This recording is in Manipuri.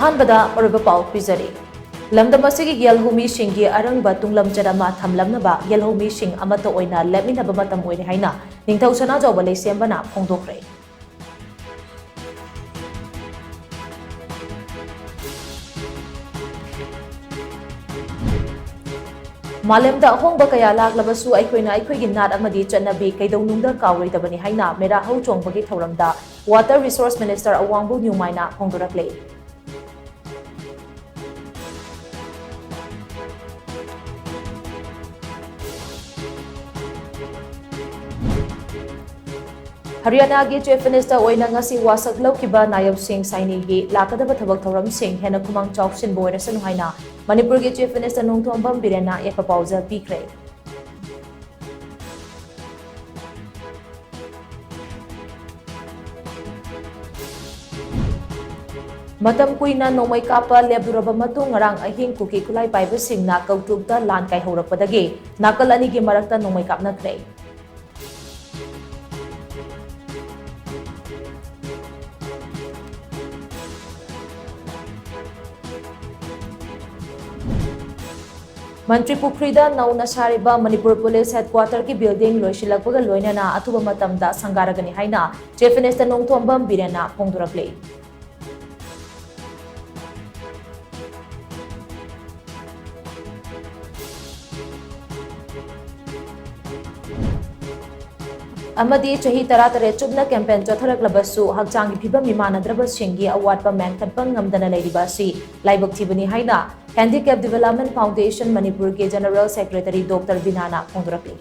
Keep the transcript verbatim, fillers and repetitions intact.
ꯑꯍꯥꯟꯕꯗ ꯑꯔꯣꯏꯕ ꯄꯥꯎ ꯄꯤꯖꯔꯤ꯫ ꯂꯝꯗꯝ ꯑꯁꯤꯒꯤ ꯌꯦꯜꯍꯧꯃꯤꯁꯤꯡꯒꯤ ꯑꯔꯪꯕ ꯇꯨꯡꯂꯝꯆꯠ ꯑꯃ ꯊꯝꯂꯝꯅꯕ ꯌꯦꯜꯍꯧꯃꯤꯁꯤꯡ ꯑꯃꯠꯇ ꯑꯣꯏꯅ ꯂꯦꯞꯃꯤꯟꯅꯕ ꯃꯇꯝ ꯑꯣꯏꯔꯦ ꯍꯥꯏꯅ ꯅꯤꯡꯊꯧ ꯁꯅꯥꯖꯥꯎꯕ ꯂꯩꯁꯦꯝꯕꯅ ꯐꯣꯡꯗꯣꯛꯈ꯭ꯔꯦ꯫ ꯃꯥꯂꯦꯝꯗ ꯑꯍꯣꯡꯕ ꯀꯌꯥ ꯂꯥꯛꯂꯕꯁꯨ ꯑꯩꯈꯣꯏꯅ ꯑꯩꯈꯣꯏꯒꯤ ꯅꯥꯠ ꯑꯃꯗꯤ ꯆꯠꯅꯕꯤ ꯀꯩꯗꯧꯅꯨꯡꯗ ꯀꯥꯎꯔꯣꯏꯗꯕꯅꯤ ꯍꯥꯏꯅ ꯃꯦꯔꯥ ꯍꯧ ꯆꯣꯡꯕꯒꯤ ꯊꯧꯔꯝꯗ Water Resource Minister ꯑꯋꯥꯡꯕꯧ ꯅ꯭ꯌꯨꯃꯥꯏꯅ ꯐꯣꯡꯗꯣꯔꯛꯂꯤ꯫ ꯍꯔꯤꯌꯥꯅꯥꯒꯤ Chief Minister ꯑꯣꯏꯅ ꯉꯁꯤ ꯋꯥꯁꯛ ꯂꯧꯈꯤꯕ ꯅꯥꯌꯕ ꯁꯤꯡ ꯁꯥꯏꯅꯤꯒꯤ ꯂꯥꯛꯀꯗꯕ ꯊꯕꯛ ꯊꯧꯔꯝꯁꯤꯡ ꯍꯦꯟꯅ ꯈꯨꯃꯥꯡ ꯆꯥꯎꯁꯤꯟꯕ ꯑꯣꯏꯔꯁꯅꯨ ꯍꯥꯏꯅ ꯃꯅꯤꯄꯨꯔꯒꯤ Chief Minister ꯅꯣꯡꯊꯣꯝꯕꯝ ꯕꯤꯔꯦꯟꯅ ꯌꯥꯏꯐ ꯄꯥꯎꯖꯦꯜ ꯄꯤꯈ꯭ꯔꯦ꯫ ꯃꯇꯝ ꯀꯨꯏꯅ ꯅꯣꯡꯃꯩ ꯀꯥꯞꯄ ꯂꯦꯞꯂꯨꯔꯕ ꯃꯇꯨꯡ ꯉꯔꯥꯡ ꯑꯍꯤꯡ ꯀꯨꯀꯤ ꯈꯨꯠꯂꯥꯏ ꯄꯥꯏꯕꯁꯤꯡꯅ ꯀꯧꯇ꯭ꯔꯨꯛꯇ ꯂꯥꯟ ꯀꯥꯏꯍꯧꯔꯛꯄꯗꯒꯤ ꯅꯥꯀꯜ ꯑꯅꯤꯒꯤ ꯃꯔꯛꯇ ꯅꯣꯡꯃꯩ ꯀꯥꯞꯅꯈ꯭ꯔꯦ꯫ ꯃꯟꯇ꯭ꯔꯤ ꯄꯨꯈ꯭ꯔꯤꯗ ꯅꯧꯅ ꯁꯥꯔꯤꯕ ꯃꯅꯤꯄꯨꯔ ꯄꯨꯂꯤꯁ ꯍꯦꯗꯀ꯭ꯋꯥꯇꯔꯒꯤ building ꯂꯣꯏꯁꯤꯜꯂꯛꯄꯒ ꯂꯣꯏꯅꯅ ꯑꯊꯨꯕ ꯃꯇꯝꯗ ꯁꯪꯒꯥꯔꯒꯅꯤ ꯍꯥꯏꯅ Chief Minister ꯅꯣꯡꯊꯣꯝꯕꯝ ꯕꯤꯔꯦꯟꯅ ꯐꯣꯡꯗꯣꯔꯛꯂꯤ꯫ ꯑꯃꯗꯤ ꯆꯍꯤ ꯇꯔꯥꯇꯔꯦꯠ ꯆꯨꯞꯅ campaign ꯆꯠꯊꯔꯛꯂꯕꯁꯨ ꯍꯛꯆꯥꯡꯒꯤ ꯐꯤꯕꯝ ꯃꯤꯃꯥꯟꯅꯗ꯭ꯔꯕꯁꯤꯡꯒꯤ ꯑꯋꯥꯠꯄ ꯃꯦꯟꯈꯠꯄ ꯉꯝꯗꯅ ꯂꯩꯔꯤꯕ ꯑꯁꯤ ꯂꯥꯏꯕꯛ ꯊꯤꯕꯅꯤ ꯍꯥꯏꯅ Handicap Development Foundation ꯃꯅꯤꯄꯨꯔꯒꯤ General Secretary Doctor ꯕꯤꯅꯥꯅ ꯐꯣꯡꯗꯣꯔꯛꯂꯤ꯫